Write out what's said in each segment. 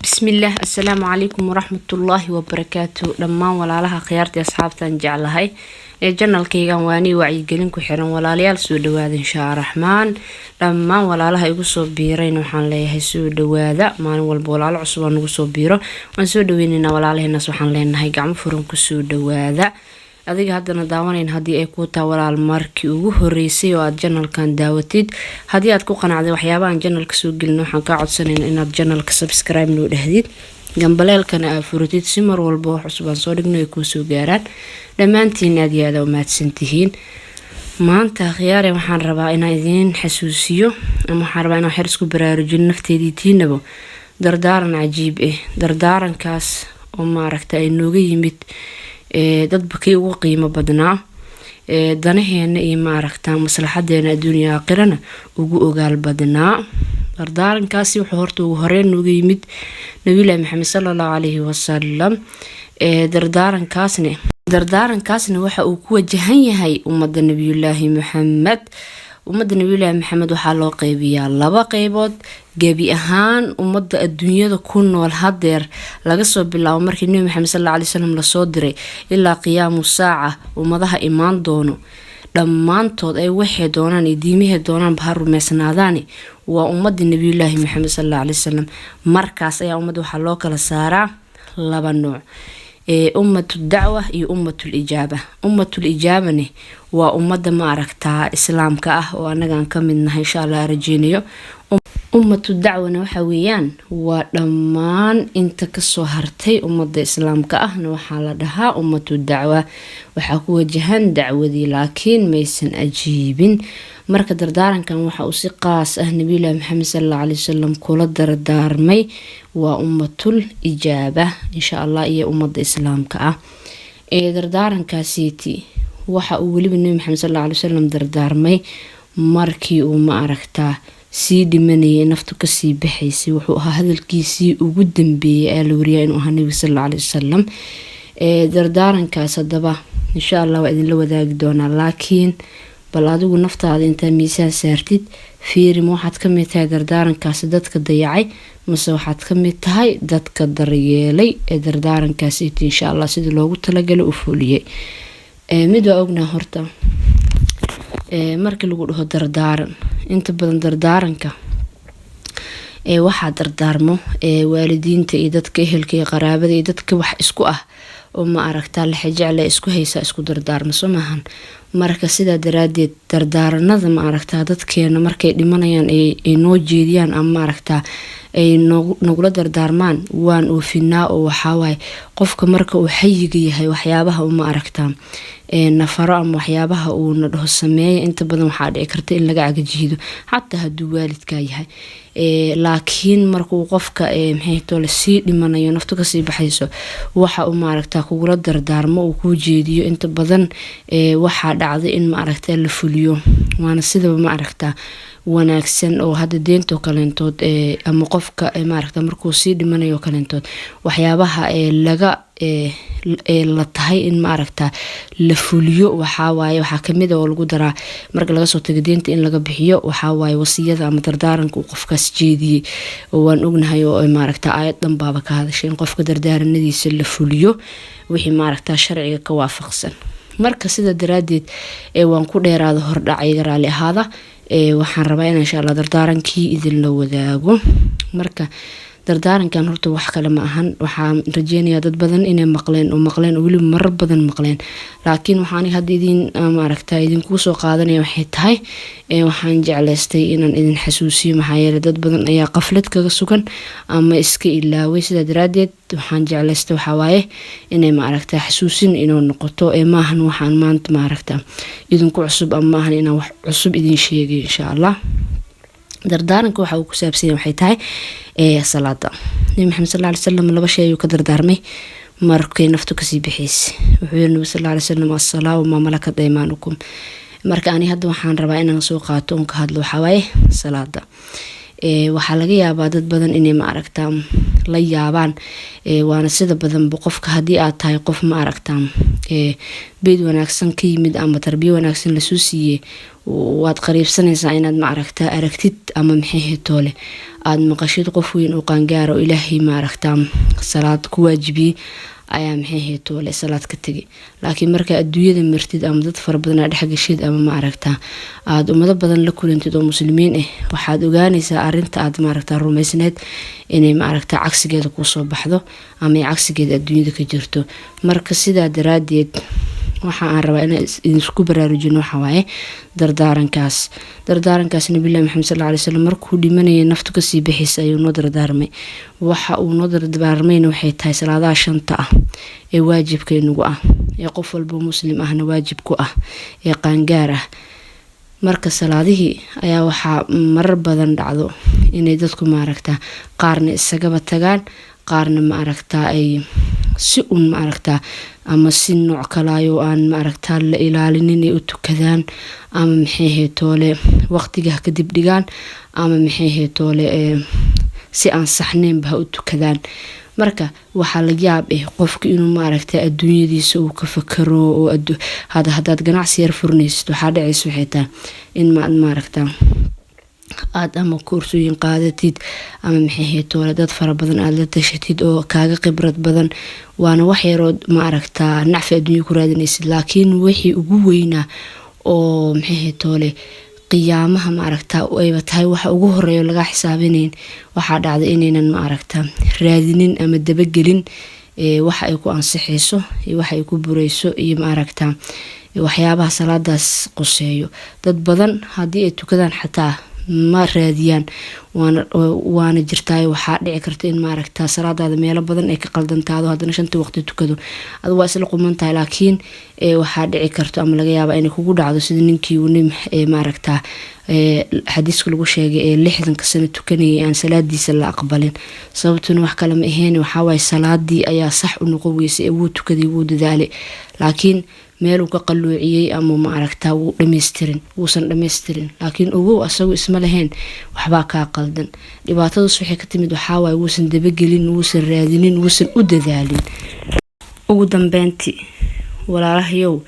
Bismillaah, assalaamu calaykum waraxmatullaahi wabarakaatu. Dhammaan walaalaha khiyaartii, asxaabtaan jeclahay ee channelkaygan waanii wacyigelin ku xiran, walaalayaal, soo dhawaada inshaa Raxmaan. Dhammaan walaalaha igu soo biirayna waxaan leeyahay soo dhawaada. Maalin walba walaalo cusub oo nagu soo biiro waan soo dhaweyneynaa. Walaalaheenaas waxaan leenahay gacmo furan kusoo dhawaada. Adiga haddana daawanayn, haddii ay kuu taa, walaal, markii ugu horeysay oo aad channelkan daawatid, haddii aad ku qanacday waxyaabahan channelka soo gelin, waxaan kaa codsanayna inaad channelka subscribe noo dhahdid, gambaleelkana aad furatid, si mar walba wax cusub aan soo dhigno ay kuu soo gaaraan. Dhammaantiin aad iyo aada umahadsantihiin. Maanta, khiyaare, waxaan rabaa inaan idiin xasuusiyo ama waxaan rabaa inaan xer isku baraarujino, nafteedii tiinabo, dardaaran cajiib ah. Dardaarankaas oo maaragta ay nooga yimid dadba kii ugu qiimo badnaa, danaheena iyo maaragta maslaxadeena adduunya aakhirana ugu ogaal badnaa. Dardaarankaasi wuxuu horta ugu horeyn nooga yimid Nabiyullaahi Maxamed sala Allahu calayhi wasalam. Dardaarankaasna waxa uu ku wajahan yahay ummadda Nabiyullaahi Maxamed. Ummadda Nabiyullaahi Maxamed waxaa loo qeybiyaa laba qeybood. Gebi ahaan ummadda adduunyada ku nool hadeer, laga soo bilaabo markii Nebi Maxamed sal alla alay slam lasoo diray ilaa qiyaamu saaca, ummadaha imaan doono dhammaantood ay waxay doonaan iyo diimahay doonaanba ha rumeysnaadaani, waa ummadda Nabiyullaahi Maxamed sal alla alay wasalam. Markaas ayaa ummadda waxaa loo kala saaraa laba nooc: ummatu dacwa iyo ummatul ijaaba. Ummatul ijaabane waa ummadda ma aragtaa islaamka ah oo anagaan ka mid nahay, insha Allah rajeynayo. Ummatu dacwana waxa weeyaan waa dhammaan inta kasoo hartay ummadda islaamka ahna waxaa la dhahaa ummatu dacwa. Waxaa ku wajahan dacwadii, laakiin maysan ajiibin. Marka dardaarankan waxa uu si qaas ah Nabiyullaahi Maxamed sal alla alay wasalam kula dardaarmay waa ummatul ijaaba, insha Allah, iyo ummadda islaamka ah. Ee dardaarankaasiiti waxa uu weliba Nebi Maxamed sal alla alay wasalam dardaarmay markii uu ma aragtaa sii dhimanayay, naftu kasii baxaysay. Wuxuu ahaa hadalkiisii ugu dambeeyay ayaa la wariyaa inuu ahaa Nebiga sal alla alay wasalam. Dardaarankaas haddaba insha Allah waa idinla wadaagi doonaa, laakiin bal adigu naftaada intaa miisaan saartid fiiri: ma waxaad kamid tahay dardaarankaasi dadka dayacay, mase waxaad kamid tahay dadka daryeelay ee dardaarankaasi insha Allah sidii loogu talagalay u fuliyay? Mid waa ognaa horta: markii lagu dhaho dardaaran, inta badan dardaaranka waxaa dardaarmo waalidiinta iyo dadka ehelka iyo qaraabada iyo dadka wax isku ah oo ma aragtaa laxajecle isku haysaa isku dardaarmo, soo maahan? Marka sidaa daraadeed dardaaranada ma aragtaa dadkeena markay dhimanayaan ay noo jeediyaan ama ma aragtaa ay nagula dardaarmaan, waan oofinaa. Oo waxawaaye qofka marka uu xayiga yahay, waxyaabaha uma aragtaa nafaro ama waxyaabaha uu na dhaho sameeya, inta badan waxaa dhici karta in laga cagajiido, xataa hadduu waalidkaa yahay. Laakiin markuu qofka maxaytole sii dhimanayo, naftu kasii baxayso, waxa uu maaragtaa kugula dardaarmo uu kuu jeediyo, inta badan waxaa dhacday in maaragta la fuliyo. Waana sidaba ma aragtaa wanaagsan oo hadda deentoo kaleentood ama qofka maaragta markuu sii dhimanayo kaleentood, waxyaabaha laga la tahay in maaragta la fuliyo waxawaaye, waxaa kamid a oo lagu daraa, marka laga soo tago deenta in laga bixiyo, waxawaaye wasiyada ama dardaaranka uu qofkaas jeediyey. Oo waan ognahay oo maaragta aayad dhan baaba ka hadashay in qofka dardaaranadiisa la fuliyo, wixii maaragta sharciga ka waafaqsan. Marka sida daraadeed waan ku dheeraada hordhacayga, raali ahaada. Waxaan rabaa in insha Allah dardaarankii idinla wadaago. Marka dardaarankan horta wax kale ma ahan. Waxaan rajeynayaa dad badan inay maqleen oo maqleen oo weliba marar badan maqleen, laakiin waxaan hadda idin maaragta idinkuu soo qaadanaya waxay tahay waxaan jeclaystay inaan idin xasuusiyo, maxaa yeelay dad badan ayaa qaflad kaga sugan ama iska ilaaway. Sidaa daraadeed waxaan jeclaystay waxawaaye inay maaragta xasuusin inuu noqoto. Ee maahan waxaan maanta maaragta idinku cusub ama maahan inaan wax cusub idin sheegayo, insha Allah. Dardaaranka waxa uu ku saabsanya waxay tahay salaada. Nabi Maxamed sal ly salam laba shay ayuu ka dardaarmay markay naftu kasii baxaysay. Wuxuu yiri Nabi sal ly salam: "Assalaa wamaa malakat aymaanukum." Marka ani hadda waxaan rabaa inaan soo qaato oon ka hadlo waxawaaye salaada. Waxaa laga yaabaa dad badan inay maaragta la yaabaan, waana sida badanba qofka haddii aad tahay qof ma aragta beed wanaagsan ka yimid ama tarbiyo wanaagsan lasoo siiyey. Waad qariibsanaysaa inaad maaragtaa aragtid ama maxay toole aada maqashid qof weyn oo qaangaara oo Ilaahay maaragtaa salaad ku waajibiyey ayaa maxay toole salaad ka tegay. Laakiin markaa adduunyada martid ama dad fara badan aad dhexgashid ama maaragtaa aada ummado badan la kulantid oo Muslimiin ah, waxaad ogaanaysaa arinta aad maaragtaa rumaysneed inay maaragtaa cagsigeeda kusoo baxdo ama ay cagsigeeda adduunyada ka jirto. Marka sidaa daraadeed waxa aan rabaa inaan isku baraarujino waxa waaye dardaarankaas. Dardaarankaas Nabilahi Maxamed sal alay slam markuu dhimanayay, naftu kasii bixaysa, ayuu noo dardaarmay. Waxa uu noo dardaarmayna waxay tahay salaadaha shanta ah ee waajibka inagu ah, ee qof walbo Muslim ahna waajib ku ah ee qaangaar ah. Marka salaadihii ayaa waxaa marar badan dhacdo inay dadku maaragtaa qaarna isagaba tagaan, qaarna maaragtaa ay si un maaragtaa ama si nooc kalaayo aan maaragtaa la ilaalinin ay u tukadaan, ama maxay toole waqtiga ha kadib dhigaan, ama maxay toole si aan saxneynba ha u tukadaan. Marka waxaa la yaab ah qofka inuu maaragta adduunyadiisa uu ka fakaro oo hadaad ganacsi yar furinaysid, waxaa dhacaysa waxay tahay in maad maaragta aada ama koorsooyin qaadatid ama maxay toole dad fara badan aada la tashatid oo kaaga khibrad badan. Waana wax yarood maaragtaa nacfi adduunya ku raadinaysid, laakiin wixii ugu weynaa oo maxay toole qiyaamaha maaragta ayba tahay waxa ugu horeeyo laga xisaabinayn, waxaa dhacda inaynan maaragta raadinin ama dabagelin waxa ay ku ansixayso iyo waxa ay ku burayso iyo maaragta waxyaabaha salaadaas qoseeyo. Dad badan haddii ay tukadaan xataa ma raadiyaan, waana jirtaayo. Waxaa dhici karta in maaragta salaadaada meelo badan ay ka qaldantaado, haddana shantii waqti tukado adu waa isla quman tahay. Laakiin waxaa dhici karto ama laga yaabaa inay kugu dhacdo sida ninkii uu maaragta xadiiska lagu sheegay ee 60-ka sano tukanayay aan salaadiisa la aqbalin. Sababtuna wax kale ma ahayn, waxaawaye salaadii ayaa sax u noqon weysay ee wuu tukaday, wuu dadaalay, laakiin meeluu ka qalloociyey ama maaragta wuu dhameystirin, wuusan dhameystirin. Laakiin ogow, asagu isma lahayn waxbaa kaa qaldan. Dhibaatadaas waxay ka timid waxaawaye wuusan dabagelin, wuusan raadinin, wuusan u dadaalin. Ugu dambeyntii, walaalahayow,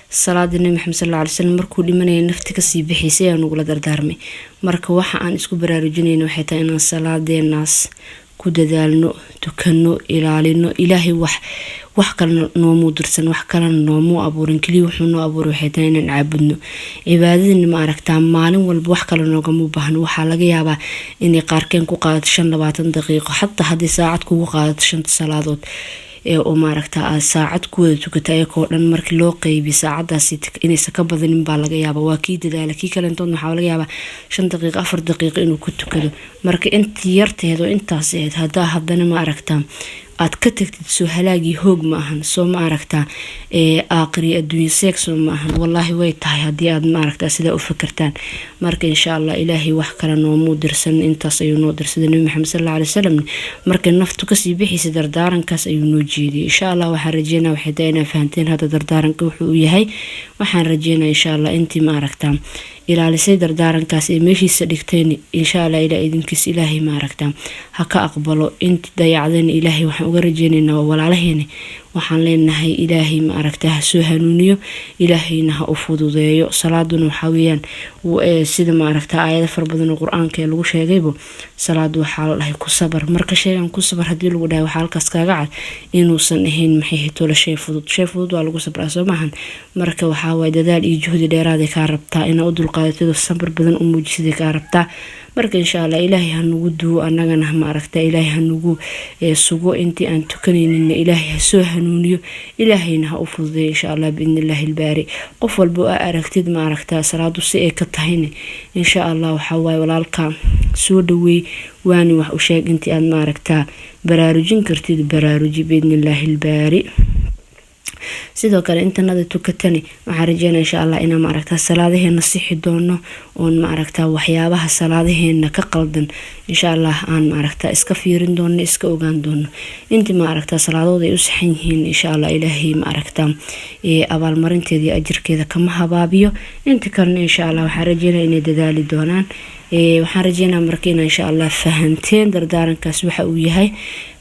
salaada Nabi Maxamed sal alay slam markuu dhimanayay, nafti kasii bixaysay, ayaa nagula dardaarmay. Marka waxa aan isku baraarujinayna waxay tahay inaan salaadeenaas ku dadaalno, tukano, ilaalino. Ilaahay wax kalena noomuu dirsan, wax kalena noomuu abuurin. Keliya wuxuu noo abuuray waxay tahay inaan caabudno. Cibaadadina ma aragtaa maalin walba wax kale noogamu baahno. Waxaa laga yaabaa inay qaarkeen ku qaadato 25 daqiiqo, xataa haddii saacad kugu qaadato shanta salaadood oo maaragta aad saacad ku wada tukata ayakoo dhan, markii loo qeybiyo saacadaasi inaysan ka badanin baa laga yaabaa. Waa kii dadaala. Kii kalentood waxaa laga yaabaa 5 daqiiqo, 4 daqiiqo inuu ku tukado. Marka intii yarteed oo intaas ahayd haddaa haddana ma aragtaa aad ka tagtid, soo halaagii hoog ma ahan? Soo ma aragtaa aakhiri adduunye seeg soo ma ahan? Wallaahi way tahay haddii aad ma aragtaa sidaa u fakertaan. Marka insha Allah Ilaahay wax kale noomuu dirsan, intaas ayuu noo dirsaday. Nabi Maxamed sal alla alay wasalam markay naftu kasii bixaysa dardaarankaas ayuu noo jeediyey. Insha Allah waxaan rajeynaa waxay tahay inaa fahanteen hadda dardaaranka wuxuu u yahay. Waxaan rajeynaa insha Allah intii ma aragtaa ilaalisay dardaarankaas ee meeshiisa dhigtayn, insha Allah ilaa idinkiis Ilaahay ma aragtaa ha ka aqbalo. Intii dayacdayna Ilaahay waxaan uga rajeynaynaa, waa walaalaheena, waxaan leenahay Ilaahay ma aragtaa ha soo hanuuniyo, Ilaahayna ha u fududeeyo. Salaaduna waxaa weeyaan sida ma aragtaa aayado fara badan oo Qur-aanka ee lagu sheegaybo, salaadu waxaa la dhahay ku sabar. Marka sheegan ku sabar haddii lagu dhahay, waxaa halkaas kaaga cad inuusan ahayn maxay hitole shay fudud. Shay fudud waa lagu sabraa, soo maahan? Marka waxaa waaye dadaal iyo juhdi dheeraaday kaa rabtaa, inaa u dulqaadatid, sabar badan u muujisaday kaa rabtaa. Marka insha Allah Ilaahay hanugu duwo, annagana ma aragta Ilaahay hanugu sugo. Intii aan tukanayninna Ilaahay ha soo hanuuniyo, Ilaahayna ha u fududeeyo insha Allah biidni Illaahi albaari. Qof walba oo aa aragtid ma aragtaa salaadu si ay ka tahayna, insha Allah waxaa waaye walaalka soo dhaweey, waani wax u sheeg. Intii aad ma aragtaa baraarujin kartid baraaruji biidni Illaahi albaari. Sidoo kale intanada tukatani waxaan rajeynaa insha Allah inaan maaragtaa salaadaheena sixi doono, oon maaragtaa waxyaabaha salaadaheena ka qaldan insha Allah aan maaragtaa iska fiirin doono, iska ogaan doono. Intii maaragtaa salaadooda ay u saxan yihiin, insha Allah Ilaahay maaragtaa abaalmarinteeda iyo ajirkeeda kama habaabiyo. Inta kalena insha Allah waxaan rajeynaa inay dadaali doonaan. Waxaan rajeynaa marka inaa insha Allah fahanteen dardaarankaas waxa uu yahay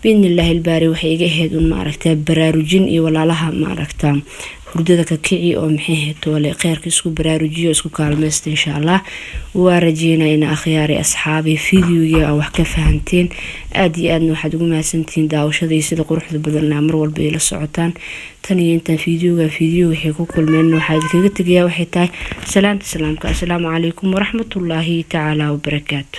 biidni Illaahi albaari. Waxay iga ahayd un maaragtaa baraarujin iyo walaalaha maaragtaa Hurdada ka kici oo maxay toole kheyrka isku baraarujiyo, isku kaalmeysta insha Allah. Waa rajeynaa ina akhyaari asxaabi videoga aa wax ka fahanteen. Aada iyo aadna waxaad ugu mahadsantihiin daawashada iyo sida quruxda badan inaa mar walba ila socotaan. Tan iyo intaan videoga video waxay ku kulmeen, waxaa idinkaga tegayaa waxay tahay salaanta salaamka. Assalaamu calaykum waraxmatullaahi tacaala wabarakaatu.